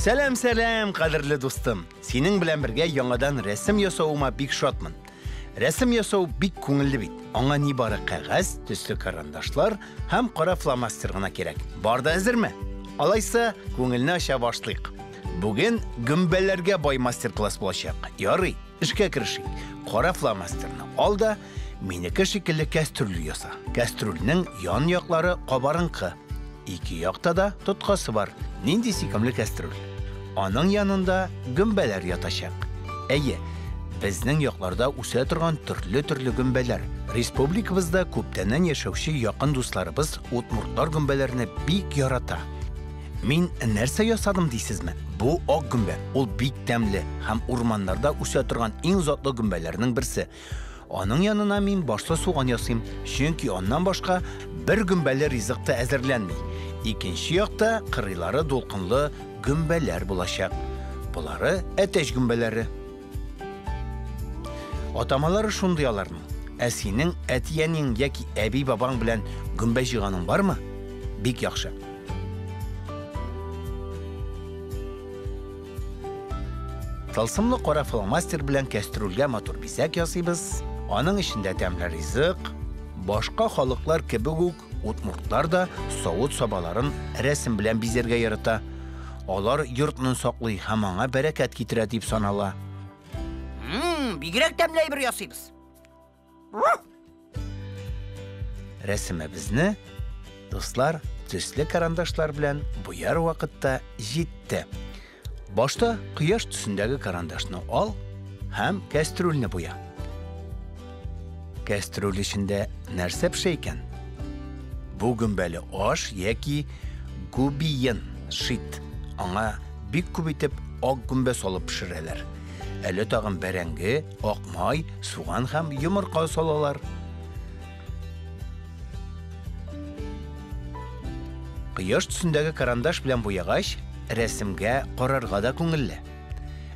Сәлам, сәлам, кадерле дустым. Синең белән бергә яңадан рәсем ясавыма бик шатмын. Рәсем ясау бик күңелле бит. Аңа нибары кәгазь, төсле карандашлар һәм кара фломастер гына кирәк. Бар да әзерме? Алайса, күңелне ача башлыйк. Бүген гөмбәләргә бай мастер-класс булачак. Ярый, эшкә керешик. Кара фломастерны ал да, минеке шикелле кәстрүл яса. Кәстрүлнең ян яклары кабарынкы. Ике якта да тоткасы бар. Нинди сөйкемле кәстрүл. Аның янында гөмбәләр ятачак. Әйе, безнең якларда үсә торган төрле-төрле гөмбәләр. Республикабызда күптәннән яшәүче якын дусларыбыз удмуртлар гөмбәләрне бик ярата. Мин нәрсә ясадым дисезме? Бу ак гөмбә. Ул бик тәмле һәм урманнарда үсә торган иң затлы гөмбәләрнең берсе. Аның янына мин башлы суган ясыйм, чөнки аннан башка бер гөмбәле ризык та әзерләнми. Икенче якта кырыйлары дулкынлы гөмбәләр булачак. Болары әтәч гөмбәләре. Атамалары шундый аларның. Ә синең әти-әниең яки әби-бабаң белән гөмбә җыйганың бармы? Бик яхшы. Тылсымлы кара фломастер белән кәстрүлгә матур бизәк ясыйбыз. Аның эчендә тәмле ризык. Башка халыклар кебек үк, удмуртлар да савыт-сабаларын рәсем белән бизәргә ярата. Алар йортны саклый һәм аңа бәрәкәт китерә дип санала. Бигрәк тәмле әйбер ясыйбыз. Рәсемебезне, дуслар, төсле карандашлар белән буяр вакытта җитте. Башта кояш төсендәге карандашны ал һәм кәстрүлне буя. Кәстрүл эчендә нәрсә пешә икән? Бу гөмбәле аш яки губиен, шит. Аңа бик күп итеп ак гөмбә салып пешерәләр. Әле тагын бәрәңге, ак май, суган һәм йомырка салалар. Кояш төсендәге карандаш белән буягач, рәсемгә карарга да күңелле.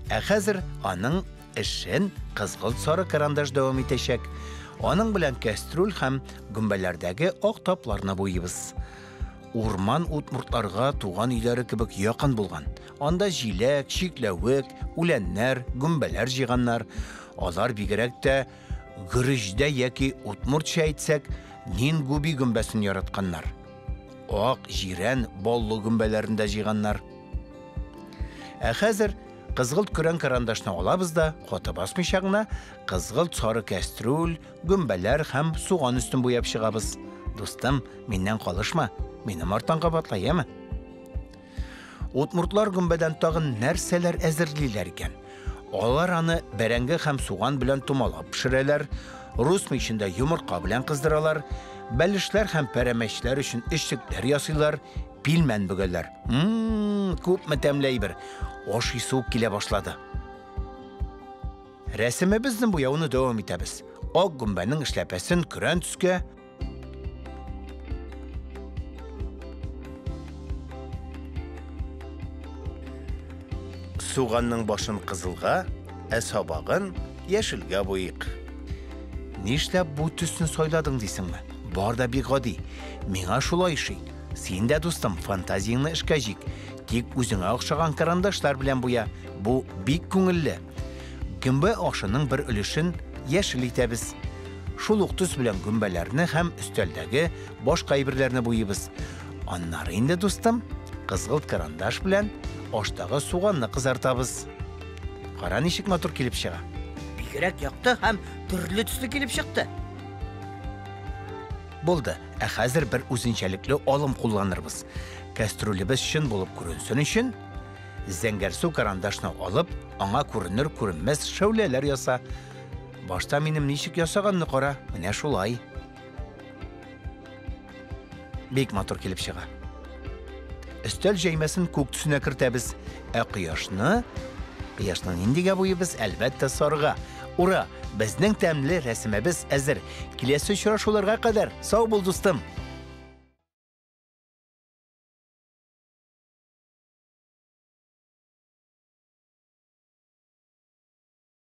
Ә хәзер аның эшен кызгылт сары карандаш дәвам итәчәк. Аның белән кәстрүл һәм гөмбәләрдәге ак тапларны буйыбыз. Урман удмуртларга туган өйләре кебек якын булган. Анда җиләк, чикләвек, үләннәр, гөмбәләр җыйганнар. Алар бигрәк тә гөреҗдә яки удмуртча әйтсәк, нингуби гөмбәсен яратканнар. Ак, җирән, баллы гөмбәләрен дә җыйганнар. Ә хәзер кызгылт көрән карандашны алабыз да, каты басмыйча гына, кызгылт сары кәстрүл, гөмбәләр һәм суган өстен буяп чыгабыз. Дустым, миннән калышма, минем арттан кабатла, яме? Удмуртлар гөмбәдән тагын нәрсәләр әзерлиләр икән? Алар аны бәрәңге һәм суган белән томалап пешерәләр, рус мичендә йомырка белән кыздыралар, бәлешләр һәм пәрәмәчләр өчен эчлекләр ясыйлар, пилмән бөгәләр. Күпме тәмле әйбер. Ашыйсы ук килә башлады. Рәсемебезне буяуны дәвам итәбез. Ак гөмбәнең эшләпәсен көрән төскә, суганның башын кызылга, ә сабагын яшелгә буйыйк. Нишләп бу төсне сайладың дисеңме? Бар да бик гади. Миңа шулай ошый. Син дә, дустым, фантазияңне эшкә җик. Тик үзеңә охшаган карандашлар белән буя. Бу бик күңелле. Гөмбә ашының бер өлешен яшел итәбез. Шул ук төс белән гөмбәләрне һәм өстәлдәге башка әйберләрне буйыбыз. Аннары инде, дустым, кызгылт карандаш белән аштагы суганны кызартабыз. Кара, ничек матур килеп чыга. Бигрәк якты һәм төрле төсле килеп чыкты. Булды. Ә хәзер бер үзенчәлекле алым кулланырбыз. Кәстрүлебез чын булып күренсен өчен, зәңгәрсу карандашны алып, аңа күренер-күренмәс шәүләләр яса. Башта минем ничек ясаганны кара, менә шулай. Бик матур килеп чыга. Өстәл җәймәсен күк төсенә кертәбез, ә кояшны, кояшны ниндигә буйыбыз? Әлбәттә, сарыга. Ура! Безнең тәмле рәсемебез әзер. Киләсе очрашуларга кадәр сау бул, дустым!